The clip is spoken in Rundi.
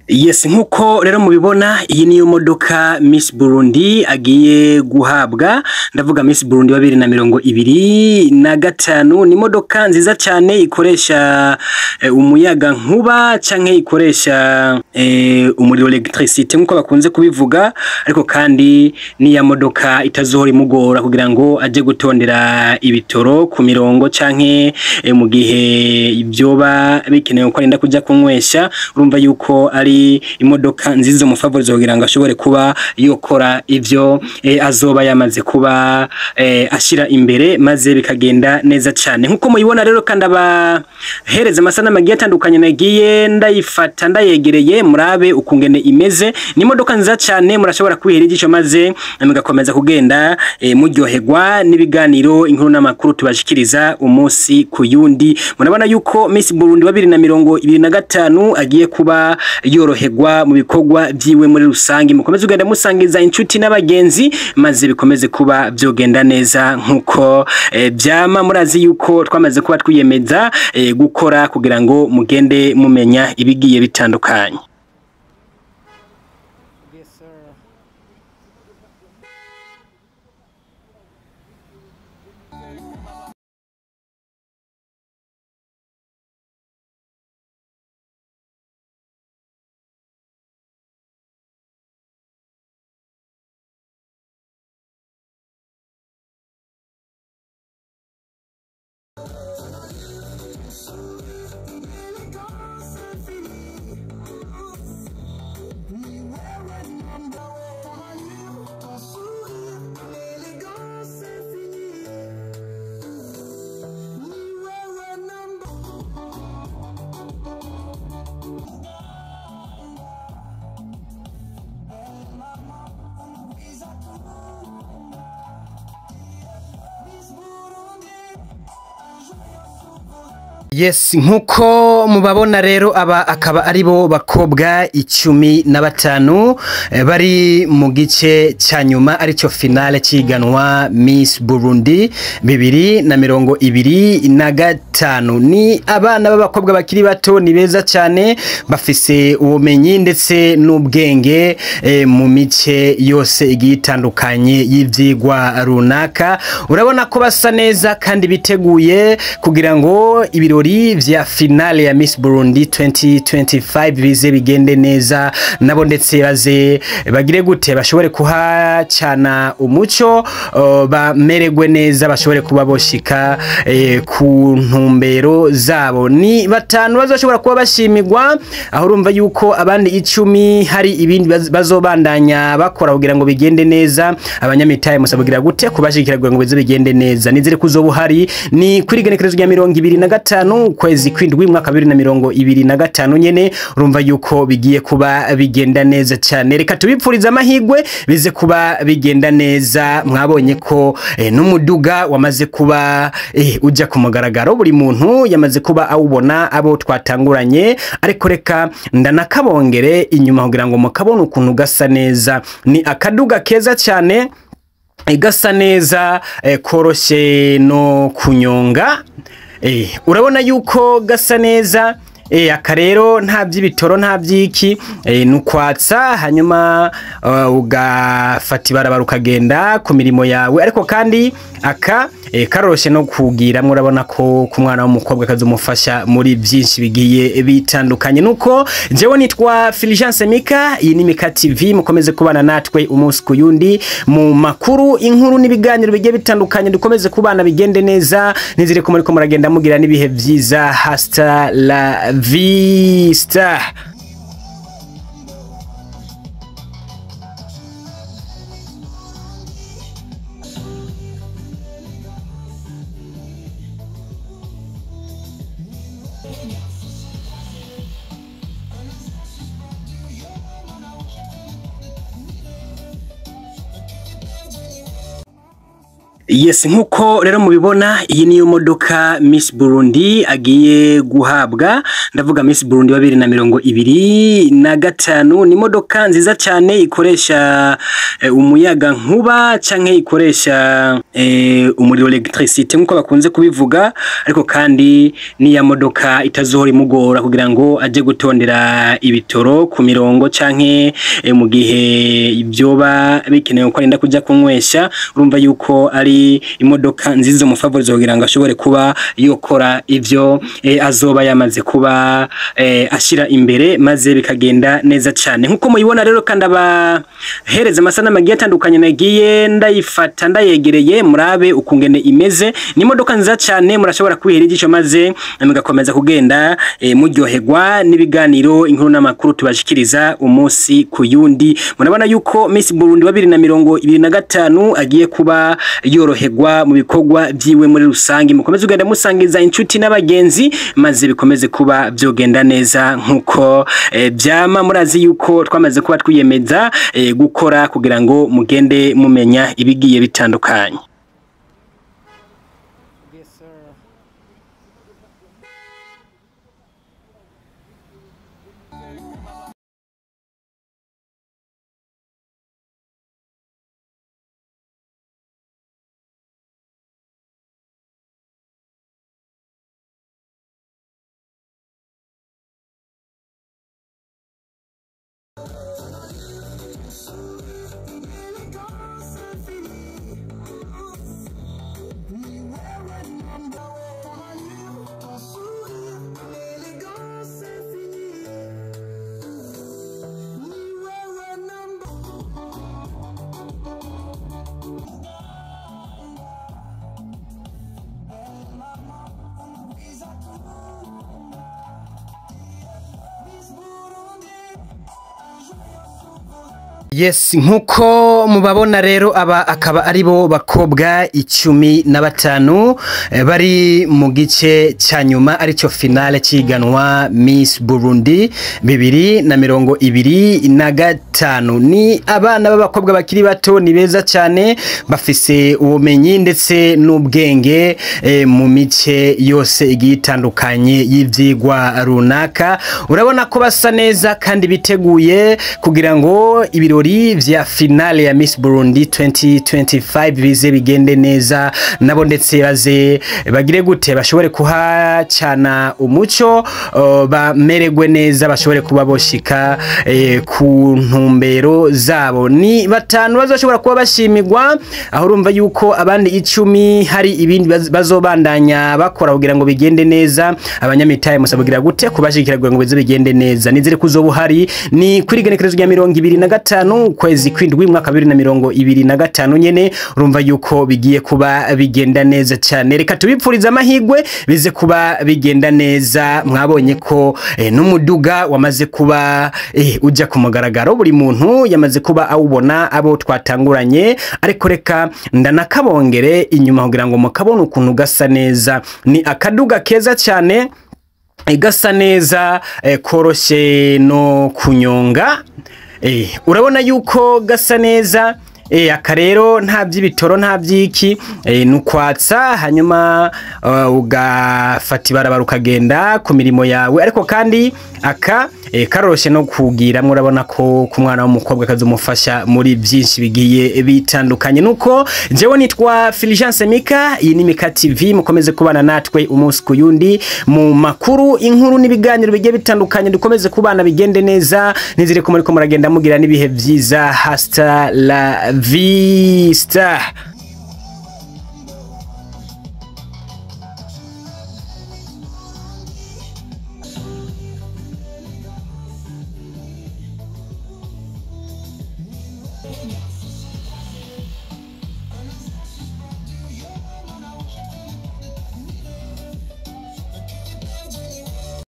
Yes, nkuko rero mubibona, iyi niyo modoka Miss Burundi agiye guhabwa. Ndavuga Miss Burundi wa 2025. Ni imodoka nziza cyane ikoresha umuyaga nkuba canke ikoresha umuriro, électricité, nkuko bakunze kubivuga. Ariko kandi ni ya modoka itazohora imugora kugira ngo aje gutondera ibitoro ku mirongo canke mu gihe byoba bikenewe ko arenda kuja kunywesha. Urumva yuko ari imodoka nziza umufavorizo kugira ngo ashobore kuba yokora ivyo azoba yamaze kuba ashira imbere, maze bikagenda neza cyane nkuko muyibona. Rero kandi abahereza amasanamu agiye atandukanye nagiye ndayifata ndayegereye, murabe ukungene imeze. Ni imodoka nziza cyane, murashobora kwihera ijisho maze mugakomeza kugenda muryoherwa n'ibiganiro, inkuru n'amakuru tubashikiriza umunsi ku yundi. Murabona yuko Miss Burundi wa 2025 agiye kuba yoroherwa mu bikorwa byiwe muri rusange. Mukomeze kugenda musangiza inshuti n'abagenzi, maze bikomeze kuba byogenda neza nkuko byama. Murazi yuko twamaze kuba twiyemeza gukora kugira ngo mugende mumenya ibigiye bitandukanye. Yes, sir. Élégance infinie. Ni wewe namba. Miss Burundi, un joyeux souverain. Yes, nkuko mubabona rero, aba akaba ari bo bakobwa 15 bari mu gice cya nyuma, aricyo finale ciganwa Miss Burundi 2025. Ni abana b'abakobwa bakiri bato, ni beza cyane, bafise ubumenyi ndetse n'ubwenge mu mice yose igiye itandukanye y'ivyigwa runaka. Urabona ko basa neza kandi biteguye kugira ngo ibirori vya finale ya Miss Burundi 2025 bize bigende neza, nabo ndetse baze bagire gute, bashobore kuhacana umuco, bamererwe neza, bashobore kuba boshika ku ntumbero zabo. Ni batanu bazoshobora kuba bashimirwa aho. Urumva yuko abandi 10 hari ibindi bazobandanya bakora kugira ngo bigende neza. Abanyamitahe musabwira gute kubashigikira kugira ngo bize bigende neza. Nizere kuzoba uhari. Ni kuri igenekerezo rya 25 ukwezi kw'indwi, mwaka 2025 nyene. Urumva yuko bigiye kuba bigenda neza cyane. Reka tubipfurize amahigwe, bize kuba bigenda neza. Mwabonye ko n'umuduga wamaze kuba uja ku mugaragaro, buri muntu yamaze kuba awubona, abo twatanguranye. Ariko reka ndanakabongere inyuma kugira ngo mukabone ukuntu gasa neza. Ni akaduga keza cyane, gasa neza, koroshye no kunyonga. Urabona yuko gasa neza. Aka rero nta by'ibitoro, nta by'iki, nukwatsa hanyuma ugafata ibarabara ukagenda ku mirimo yawe. Ariko kandi aka karoroshe no kugiramwo. Urabona ko ku mwana w'umukobwa kazomufasha muri byinshi bigiye bitandukanye. Nuko jewe nitwa Fulgence Mika, iyi ni Mika TV. Mukomeze kubana natwe umunsi ku yundi mu makuru, inkuru n'ibiganiro bigiye bitandukanye. Dukomeze kubana, bigende neza. Nizere ko muriko muragenda mugira n'ibihe byiza. Hasta la vista. Yes, nkuko rero mubibona, iyi niyo modoka Miss Burundi agiye guhabwa. Ndavuga Miss Burundi wa 2025. Ni imodoka nziza cyane ikoresha umuyaga nkuba canke ikoresha umuriro, électricité, nkuko bakunze kubivuga. Ariko kandi ni ya modoka itazohora imugora kugira ngo aje gutondera ibitoro ku mirongo canke mu gihe byoba bikenewe ko arenda kuja kunywesha. Urumva yuko ari imodoka nziza umufavorizo kugira ngo ashobore kuba yokora ivyo azoba yamaze kuba ashira imbere, maze bikagenda neza cyane nkuko muyibona. Rero kandi abahereza amasanamu agiye atandukanye nagiye ndayifata ndayegereye, murabe ukungene imeze. Ni imodoka nziza cyane, murashobora kwihera ijisho maze mugakomeza kugenda muryoherwa n'ibiganiro, inkuru n'amakuru tubashikiriza umunsi ku yundi. Murabona yuko Miss Burundi wa 2025 agiye kuba yoroherwa mu bikorwa byiwe muri rusange. Mukomeze kugenda musangiza inshuti n'abagenzi, maze bikomeze kuba byogenda neza nkuko byama. Murazi yuko twamaze kuba twiyemeza gukora kugira ngo mugende mumenya ibigiye bitandukanye. Yes, sir. Élégance infinie. Ni wewe namba, ton allure, ton sourire, l'élégance infinie. Ni wewe namba. Miss Burundi, un joyau souverain. Yes, nkuko mubabona rero, aba akaba ari bo bakobwa 15 bari mu gice cya nyuma, aricyo finale ciganwa Miss Burundi 2025. Ni abana b'abakobwa bakiri bato, ni beza cyane, bafise ubumenyi ndetse n'ubwenge mu mice yose igiye itandukanye y'ivyigwa runaka. Urabona ko basa neza kandi biteguye kugira ngo ibirori vya finale ya Miss Burundi 2025 bize bigende neza, nabo ndetse baze bagire gute, bashobore kuhacana umuco, bamererwe neza, bashobore kuba boshika ku ntumbero zabo. Ni batanu bazoshobora kuba bashimirwa aho. Urumva yuko abandi 10 hari ibindi bazobandanya bakora kugira ngo bigende neza. Abanyamitahe musabwira gute kubashigikira kugira ngo bize bigende neza. Nizere ko uzoba uhari. Ni kuri igenekerezo rya 25 ukwezi kw'indwi, mwaka 2025 nyene. Urumva yuko bigiye kuba bigenda neza cyane. Reka tubipfurize amahigwe, bize kuba bigenda neza. Mwabonye ko n'umuduga wamaze kuba uja ku mugaragaro, buri muntu yamaze kuba awubona, abo twatanguranye. Ariko reka ndanakabongere inyuma kugira ngo mukabone ukuntu gasa neza. Ni akaduga keza cyane, gasa neza, koroshye no kunyonga. Urabona yuko gasa neza. Aka rero nta by'ibitoro, nta by'iki, nukwatsa hanyuma ugafata ibarabara ukagenda ku mirimo yawe. Ariko kandi aka karoroshe no kugiramwo. Urabona ko ku mwana w'umukobwa kazomufasha muri byinshi bigiye bitandukanye. Nuko jewe nitwa Fulgence Mika, iyi ni Mika TV. Mukomeze kubana natwe umunsi ku yundi mu makuru, inkuru n'ibiganiro bigiye bitandukanye. Dukomeze kubana, bigende neza. Nizere ko muriko muragenda mugira n'ibihe vyiza. Hasta la vista.